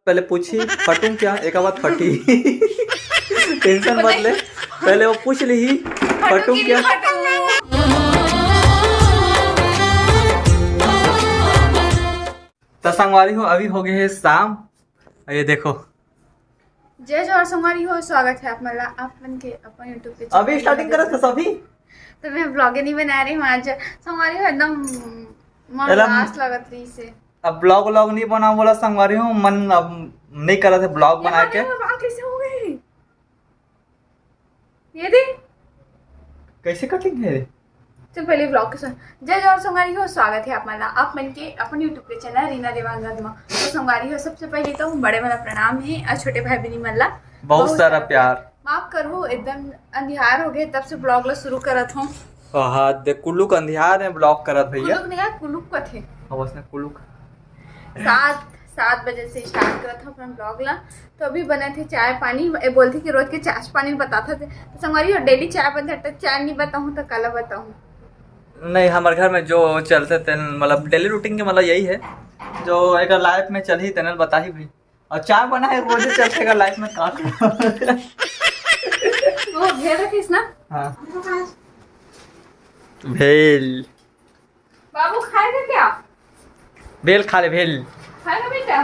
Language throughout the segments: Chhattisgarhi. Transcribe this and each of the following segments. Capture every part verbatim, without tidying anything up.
पहले पूछी, "फटूं क्या?" एक बात फटी। टेंशन मत ले, पहले वो पूछ ली, "फटूं क्या?" तो संगवारी हो, अभी हो गए हैं शाम। ये देखो, जय जोहार संगवारी हो, स्वागत है आप मन ला आप मन के अपन YouTube के अभी channel starting में। करत हस अभी। तो मैं vlog ही नहीं बना रही हूँ आज संगवारी हो, एकदम मन एकदम उदास लगत रही से। अब vlog व्लॉग नहीं बनाओ बोला संगवारी हो, मन अब नहीं करत है vlog बना के। ये बाल कैसे हो गए? ये दे। कैसे कटिंग है रे? चल पहले vlog के सुन। जय जोहार संगवारी हो, स्वागत है आप मन ला आप मन के अपन YouTube के चैनल रीना देवांगद मा। तो संगवारी हो, सबसे पहले तो बड़े मन ला प्रणाम है और छोटे भाई बहनी मन ला बहुत सारा प्यार। माफ करहु, एकदम अंधियार हो गए, तब से vlog ला शुरू करत हूँ। हाँ, देख कुलुक अंधियार में vlog करत भैया। कुलुक नहीं यार, कुलुक कथे। हाँ, बस ने कुलुक। सात, सात बजे से start करत हूँ अपन vlog ला। तो अभी बने थे चाय पानी, ए, बोलथे कि रोज के चाय पानी बताथे। तो संगवारी हो, daily चाय बनथे, त चाय नहीं बताऊँ तो काला बताऊँ? नहीं, हमारे घर में जो चलथे तेन, मतलब daily routine के मतलब यही है, जो एक life में चलही तेन ल बताही भाई। और चाय बना है, रोज चलथे का life में का। वो भेल रखिस ना? हाँ। भेल। बाबू खाएगा क्या? भेल खा ले, भेल। खाएगा बेटा?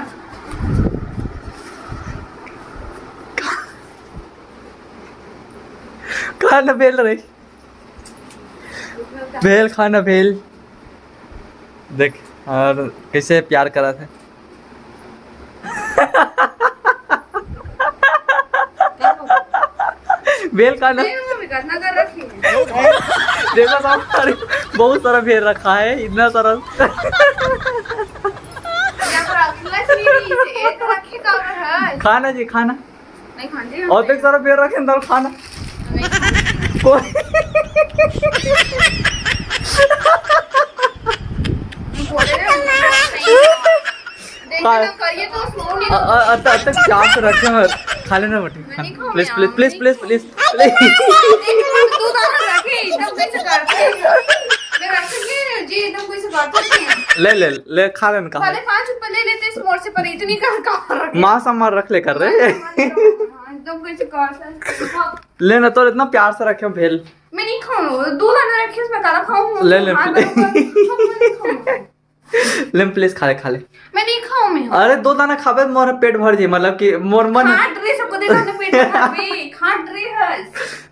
खा ना भेल रे। भेल खा ना भेल। देख, और कैसे प्यार करत है। भेल खा ना। देखो, सब सारे, बहुत सारा भेल रखा है, इतना सारा। खा ना जी, खा ना। नहीं खाते हैं। और देख, सारा भेल रखे अंदर, खा ना। नहीं खाते। कोई बोले ना, नहीं। देख, खा। ना करिए तो सुनो नहीं। अ-, अ-, अ-, अ-, तक चाप रखे हैं, खा लेना बेटी। मैं नहीं खाऊंगी प्लीज, यार, प्लीज, प्लीज, नहीं प्लीज, प्लीज। देख, तू तो रखे, एकदम कैसे करते हैं? मैं रखूंगी जी, एकदम कैसे करते हैं? ले, ले, ले, खा लेना, खा। पहले पाँच रुपए ले लेते इस मोड़ से, पर इतनी का, का रखे? मांस हमार रख ले कर रे। हाँ, एकदम कैसे करते हैं? ले ना, तो इतना प्यार से रखे हो भेल। मैं नहीं खाऊं, दो दाना रखे, उसमें काला खाऊं। ले, ले, हाथ ले। बराबर, मैं नहीं खाऊं। ले, प्लीज खा ले, खा ले। मैं नहीं खाऊं मैं। अरे, दो दाना खाबे, मोर पेट भर जाई, मतलब कि मोर मन खाट रे, सबको देखा तो पेट भर बे, खाट रे हस।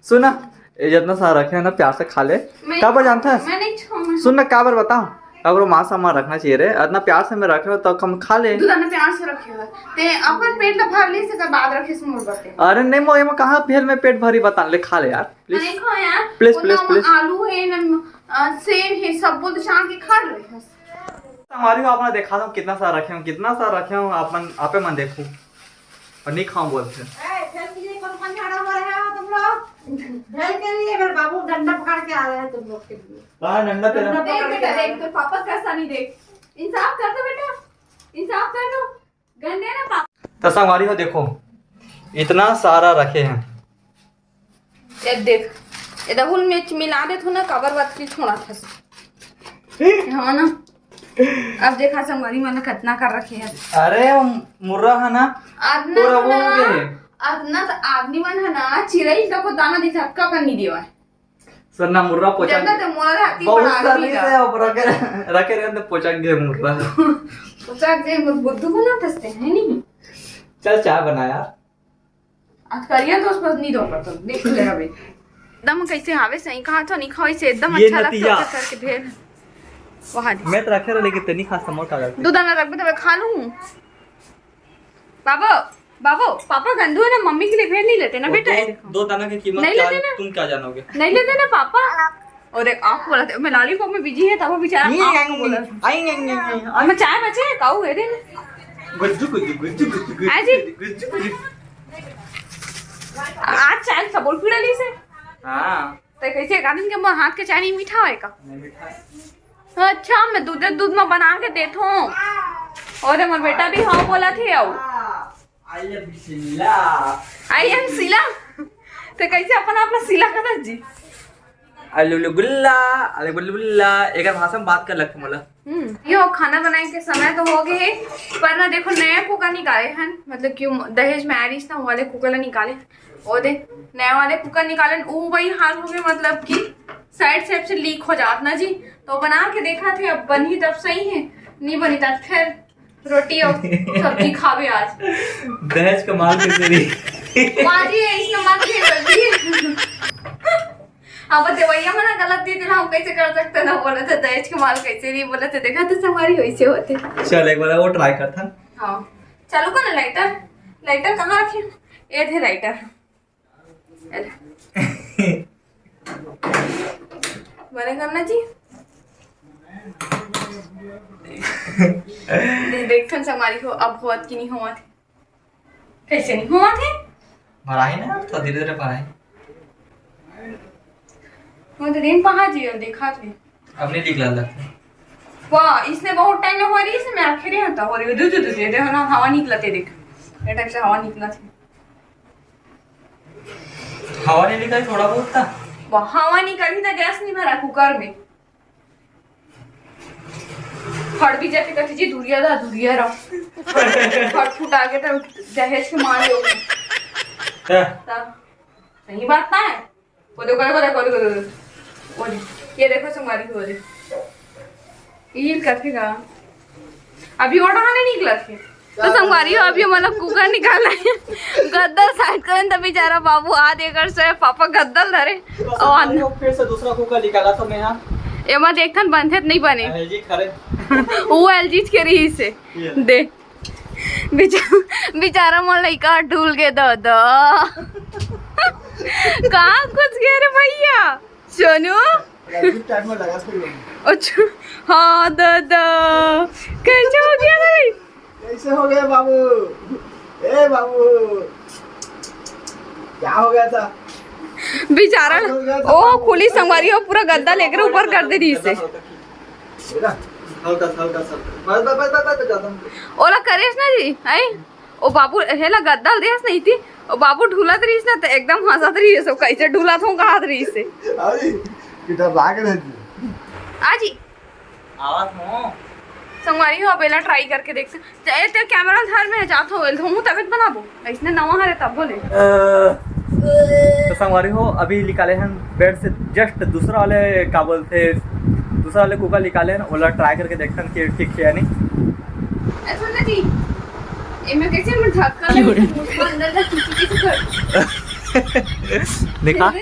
सुन ना, ये जितना सारा रखे है ना, प्यार से खा ले। मैं काबर जानता है? मैं नहीं खाऊं। सुन ना, काबर बताओ, अगर वो मांस हमार रखना चाहिए रे, इतना प्यार से मैं रखे हो तो हम खा ले। दो दाना प्यार से रखे हो, ते अपन पेट ला भर ले, से बाद रखे से मोर बते। अरे नहीं, मोर एमा कहाँ भेल में पेट भरी, बता ले, खा ले यार, प्लीज। नहीं खाओ यार, प्लीज, वो प्लीज, ना प्लीज। आलू है ना, अ, सेब है, सब बोल तो छान के खा रहे हैं। संगवारी हो, आप मन देखा दो कितना सारा रखे हो, कितना सारा रखे हो, आप मन, आपे मन देखो। और नहीं खाओ बोलते हैं। ए, फिर भी ये कौन कौन झाड़ा हो रहे हो तुम लोग? भेल के लिए मेरे बाबू डंडा पकड़ के आ रहे हैं तुम लोग के लिए। कहाँ डंडा तेरा? डंडा देख पकड़ के बेटा, आ रहे देख हैं। तो पापा कैसा नहीं देख। इंसाफ कर दो बेटा, इंसाफ कर दो। गंदे ना पापा। तो संगवारी हो देखो, इतना सारा रखे हैं। ये देख, ये दहुल में मिला दे थो ना, काबर बात की छोड़ा था। हाँ ना। अब देखा संगवारी मन कितना कर रखे हैं। अरे, वो मुर्रा है ना, अतना पूरा वो ना, हो गए। अतना तो आदमी मन है ना, चिरई तको दाना दे झटका कर नहीं देवा है। सरना मुर्रा पोचा जब तक मोर हाथी बहुत पड़ा सारी नहीं से रहा। अब रखे, रखे रहे तो पोचा गए मुर्रा। पोचा गए, मुर बुद्धू को ना फंसते हैं नहीं। चल, चाय बना यार। आज करिया तो उस पर नहीं दो पर तो देख ले अभी। एकदम कैसे हावे सही कहा था, नहीं खाओ इसे, एकदम ये अच्छा लगता नतिया। है करके भेल। वहाँ दे। मैं तो रखे रहा, लेकिन तेनी खा समोर का लगता। दो दाना रख दे, मैं खा लूँ। बाबू, बाबू, पापा गंदू है ना, मम्मी के लिए भेल नहीं लेते ना वो बेटा, दो, ये देखो। दो दाना की कीमत नहीं क्या लेते है, ना। तुम क्या जानोगे? नहीं लेते ना पापा। और एक आपको बोला था, मैं लॉलीपॉप में बिजी है, तब वो बेचारा नहीं, आपको नहीं, बोला। नहीं, नहीं, नहीं, नहीं, नहीं। मैं चाय बचे है, काऊ है दे। गुज्जू, गुज्जू, गुज्जू, गुज्जू, गुज्जू, हाँ जी। गुज्जू, गुज्जू। आज चाय सबोल पीड़ा ली से। हाँ। तो कैसे एक आदमी के मुंह हाथ के चाय नहीं मीठा होए का? नहीं मीठा है। अच्छा, मैं दूध, दूध में बना के देत हूँ। और हमार बेटा भी हाँ बोला थे आओ। I love Sheila। I am Sheila। तो कैसे अपन आप ला शीला कहता जी? अलुलु गुल्ला, अलुलु गुल्ला, एक भाषा में बात कर लगते मतलब। हम्म, यो खाना बनाए के समय तो हो गए हे, पर ना देखो, नया कुकर निकाले हन, मतलब कि दहेज में आए रहिस ना, वो वाले कुकर ला निकाले। वो दे, नया वाले कुकर निकाले, वो वही हाल हो गए, मतलब कि साइड से लीक हो जात ना जी। तो बना के देखा थे, अब बनही तब सही है, नहीं बनी तब फिर रोटी और सब्जी खावे आज। दहेज के माल के तेरी। बाजी है, इसका माल के बल्कि। अब देवैया मना गलत दे देना, हम कैसे कर सकते ना, बोले थे दहेज के माल कैसे नहीं, बोले थे देखा तो संगवारी वैसे होते। चल, एक बार वो ट्राई कर था। हाँ, चालू कर ना लाइटर। लाइटर कहाँ रखे? ये थे लाइटर। बने करना जी। दे-, देखथन संगवारी हो, अब होत कि नहीं होत। कैसे नहीं होत हे? भराही ना, तो धीरे-धीरे भराही। वो तो दिन पहा जी, और देखा थे। अब नहीं निकला लगता। वाह, इसने बहुत टाइम हो रही, इसमें आखिर ही होता हो रही। दू, दू, दू, दे, दे, ना, हवा निकलते देख। ये टाइप से हवा निकला थे। हवा नहीं निकली, थोड़ा बहुत था। वाह, हवा निकली तो गैस नहीं भरा कुकर में। फट भी जाते कहते जी, "दूरिया दा, दूरिया रहो।" फट फुट आगे तो दहेज के मारे हो। हाँ। तब सही बात ना है। वो देखो, वो देखो, वो देखो, वो देखो। वो देखो, ये देखो संगवारी हो रे। ये कथेगा। अभी ओढ़ा नहीं निकला थे। तो संगवारी हो, अभी मतलब कुकर निकालना है। गद्दल साइड करें तो बेचारा बाबू हाथ एकर से पापा गद्दल धरे। तो और संगवारी हो, फिर से दूसरा कुकर निकाला तो मैं यहाँ। एमा देखथन बनथे त नहीं बने। एलजी खरे। वो एलजी के रही से। ये। दे। बेचा-, बेचारा मोर लइका ढूल के दादा। कहाँ घुस गया रे भैया? सोनू? राजू टाइम में लगा फिर वो। अच्छा, हाँ दादा, कैसे हो गया भाई? कैसे हो गया बाबू? ए बाबू, क्या हो गया था? बेचारा, हो गया था ओ बाबू। खुली संगवारी हो, पूरा गद्दा लेकर ऊपर कर दे रही से। हल्का, हल्का सा। बस, बस, बस, बस, बस, ज्यादा मत। ओला करेस ना जी, हैं? ओ बाबू हेला गद्दा ल देस नहीं थी, ओ बाबू ढूलत रहीस ना, त एकदम हंसत रहीस, ओ कैसे ढूलत हो कहत रहीस से। अरे, कितना भाग रहे थे। आजी। आवत हो। संगवारी हो, अब एला ट्राई करके देखते। ए, ते कैमरा धर में जात हो, एल धोमू तबे त बनाबो। ऐसने नवा हरे तब बोले। अ, तो संगवारी हो, अभी निकाले हैं बेड से जस्ट दूसरा वाले, का बोलते, दूसरा वाले कुकर निकाले हैं, ओला ट्राई करके देखते हैं कि ठीक है या नहीं। ऐसा ना जी, एमे कैसे मैं ढक्कन क्यों रे? अंदर का चीची कैसे कर? देखा?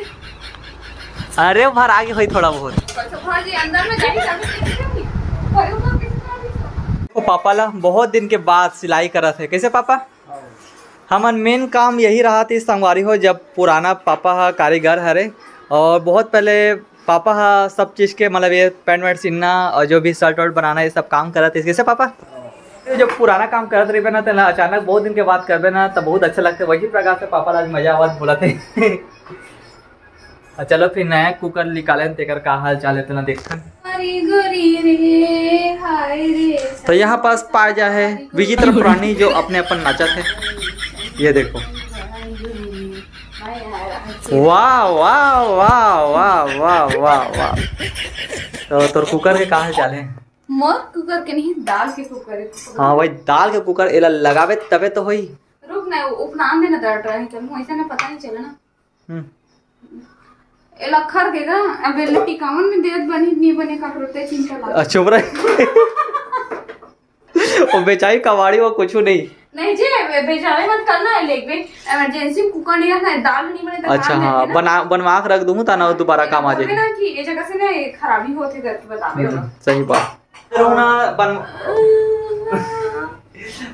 अरे, भर आगे होई थोड़ा बहुत। अच्छा, भर जी, अंदर में जाई, तब देखते हैं। भरे ऊपर कैसे कर दी? ओ पापा ला बहुत दिन के बाद सिलाई करत है। कैसे पापा? हमन मेन काम यही रहा थी संगवारी हो, जब पुराना पापा हा कारीगर हरे और बहुत पहले पापा हा सब चीज के, मतलब ये पैंट वैंट सिलना और जो भी शर्ट वर्ट बनाना, ये सब काम करत रहिस। कैसे पापा? ये जो पुराना काम करत रहिबे ना, तेला अचानक बहुत दिन के बाद करबे ना, तब बहुत अच्छा लगथे। वही प्रकार से पापा ला आज मजा आवत बोलत हे। अ, चलो फिर नया कुकर निकाले, तेकर का हाल चाल है, तेला देखथन। अरे गोरी रे, हाय रे, तो यहाँ पास पाए जा है विचित्र प्राणी जो अपने अपन नाचत है। ये देखो, वाह, वाह, वाह। तो तोर कुकर के का हाल चाल है? मोर कुकर के नहीं, दाल के कुकर है। हाँ भाई, दाल के कुकर, एला लगावे तबे तो होई। रुक ना, वो उपनाम में ना दर्द रहे, चल, मुझे ऐसे ना पता नहीं चला ना। हम्म। एला खर देगा, अब एला टिकावन में देत बनी, नहीं बने, काकरो ते चिंता लाग। अच्छा, चुप रहे। वो बेचारी कबाड़ी, वो कुछ नहीं। नहीं जी, बे-, बेचारे मत करना है, लेके इमरजेंसी कुकर नहीं रखना है, दाल नहीं बने तो अच्छा, काम हाँ, नहीं है ना। बना, बनवा के रख दूंगा, ताना वो दोबारा काम आ जाए। ना कि ये जगह से ना, ये खराबी होते करके बतावे हम्म, वाला। सही बात। रोना बन-,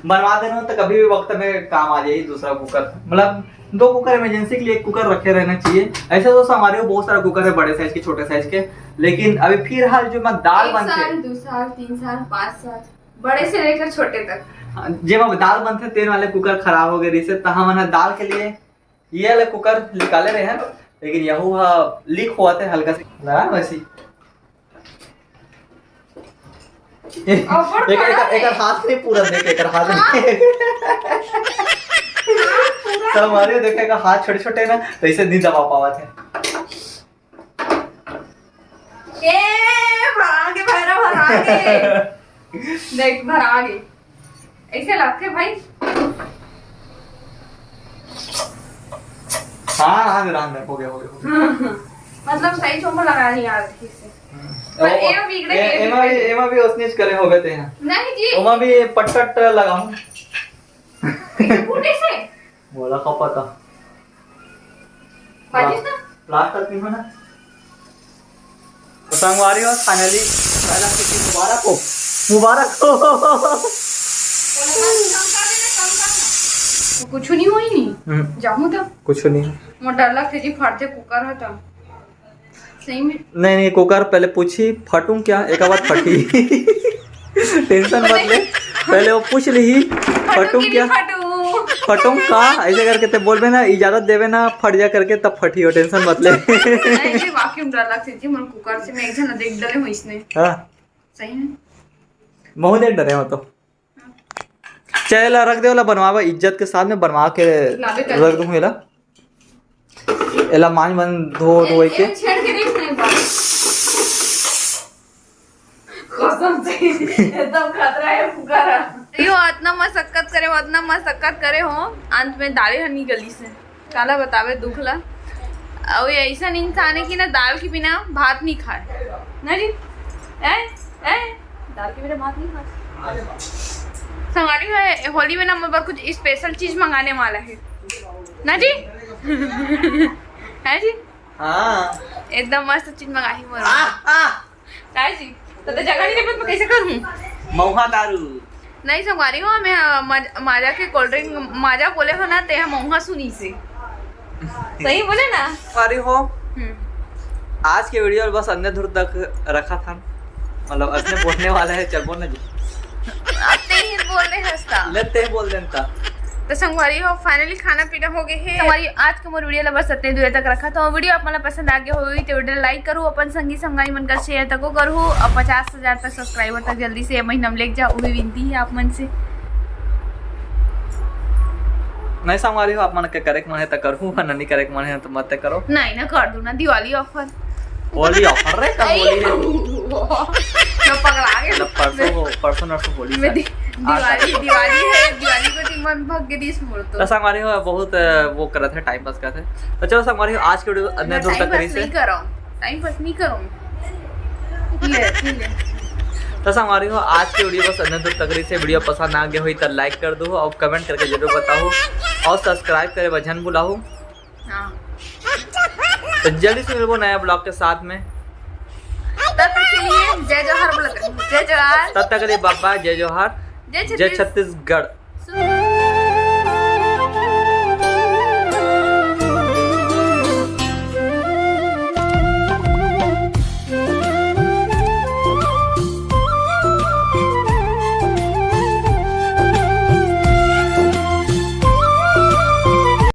बनवा देना तो कभी भी वक्त में काम आ जाए दूसरा कुकर। मतलब दो कुकर इमरजेंसी के लिए, एक कुकर रखे रहना चाहिए। ऐसे दोस्तों, हमारे को बहुत सारा कुकर है, बड़े साइज के, छोटे साइज के, लेकिन अभी फिलहाल जो मैं दाल एक बनते साल, दो साल, तीन साल, पाँच साल, बड़े से लेकर छोटे तक। हाँ, जे में दाल बनते, तेन वाले कुकर खराब हो गए रहिसे, तो हमन ह दाल के लिए ये वाला कुकर निकाले रहे हैं, लेकिन यहू हा लीक हुआ थे हल्का से। लगा ना वैसी। अब्बड़ एक, एक, खराब है। एकर हाथ नहीं पूरा देख, एकर हाथ नहीं। हाथ पूरा सब हमारे देखे का हाथ छोटे छोटे ना, तो इसे नहीं दबा पावा थे। ए, भरा के भरा, भरा देख, भरा गे। ऐसे लगथे भाई। हाँ, हाँ, राम, राम, हो गया, हो गया, हो गया। मतलब, सही चोखा लगा नहीं यार, ठीक से। हम्म। पर ओ, एमा बिगड़े ए-, के एमा भी, बिगड़े। एमा भी ओसनेच करे होबे ते हैं। नहीं जी। ओमा भी पट्टा, पट्टा लगाऊं। फूटे से? मोला का पता। बाजिस ना? प्लास्टर नहीं हो ना। तो संगवारी हो, finally पहला छुट्टी मुबारक हो, मुबारक हो। बोला, बस कम कर देना, कम कर ना। तो कुछ नहीं होई नहीं। हम्म। जाऊँ तो? कुछ नहीं। मोर डर लगथे जी, फाटथे कुकर ह तो। सही में? नहीं, नहीं, कुकर पहले पूछी, "फटूं क्या?" एक बार फटी। Tension मत ले, पहले वो पूछ ली, "फटूं फटूं कि क्या? नहीं फटूं?" फटूं का? ऐसे करके ते बोलबे ना, इजाजत देबे ना, फट जा करके, तब फटी हो, tension मत ले। नहीं, ये वाकई में डर लगथे जी, मोर कुकर से मैं एक झन देख डरे हूँ इसने। हाँ। सही में? बहुत देर डरे हो तो। चल, एला रख दे, ओला बनवावा, इज्जत के साथ में बनवा के लाबे कर। रख दूं एला। एला मांज मन धो ए-, धोए के। ए, छेड़ के देख ना एक बार। कसम से, एकदम खतरा है फुकारा। यो, अतना मशक्कत करे हो, अतना मशक्कत करे हो, अंत में दाले ह निकलिस हे। काला बतावे दुख ला। अउ ये ऐसन इंसान है कि ना दाल के बिना भात नहीं खाए। ना जी? ए? ए? दाल के बिना भात नहीं खाए। संगवारी हो, होली में ना मोर बर कुछ special चीज मंगाने वाला है। ना जी? है जी? हाँ। एकदम मस्त चीज मंगाही मोर। आह, आह। काय जी? तो, तो जगह नहीं देबे तो कैसे करूँ? महुआ दारू। नहीं संगवारी हो, मैं, अ, मज-, माजा के cold drink, माजा बोले हो ना, ते ह महुआ सुनी से। सही बोले ना? संगवारी हो, हम्म। आज के video बस अन्य धुर तक रखा था, मतलब, असने बोलने वाला है, चल बोल ना जी। अब ते ही बोल रहे हंसता। ले ते बोल देता। तो संगवारी हो, finally खाना पीना हो गए है। संगवारी, आज के मोर video ला बस अतने दूर तक रखा था। Video आप मन ला पसंद आ गया होही तो video like करू, अपन संगी संगवारी मन का share तको करू, और पचास हजार तक subscriber तक जल्दी से ये महीना में लेके जाओ, वही विनती है आप मन से। नहीं संगवारी हो, आप मन के करे के मन है तो करू, और नहीं करे के मन है तो मत करो। नहीं ना, कर दू ना, दिवाली offer। होली offer रे, कब आई होली रे? तो पगला गए। मतलब परसों हो, परसों नरसों होली मैं है। दि-, आज दिवाली, दिवाली है, दिवाली को दिन मन भग के दिस मोर तो। तो संगवारी हो, बहुत, अ, वो करत है, time pass करत है। तो चलो संगवारी हो, आज के video अन्य ना, दूर time तक pass करी से। नहीं करो, time pass नहीं करो। पी ले, पी ले। तो संगवारी हो, आज के video बस अन्य दूर तक करी से। Video पसंद आ गया हुई तो like कर दो और comment करके जरूर बताओ और subscribe करे बजन बुलाओ। हाँ। तो जल्दी से मिलबो नया vlog के साथ में। तब तक के लिए जय जोहार बोला करो। जय जोहार। तब तक के लिए बाबा, जय जोहार, जय जय छत्तीस-, छत्तीसगढ़।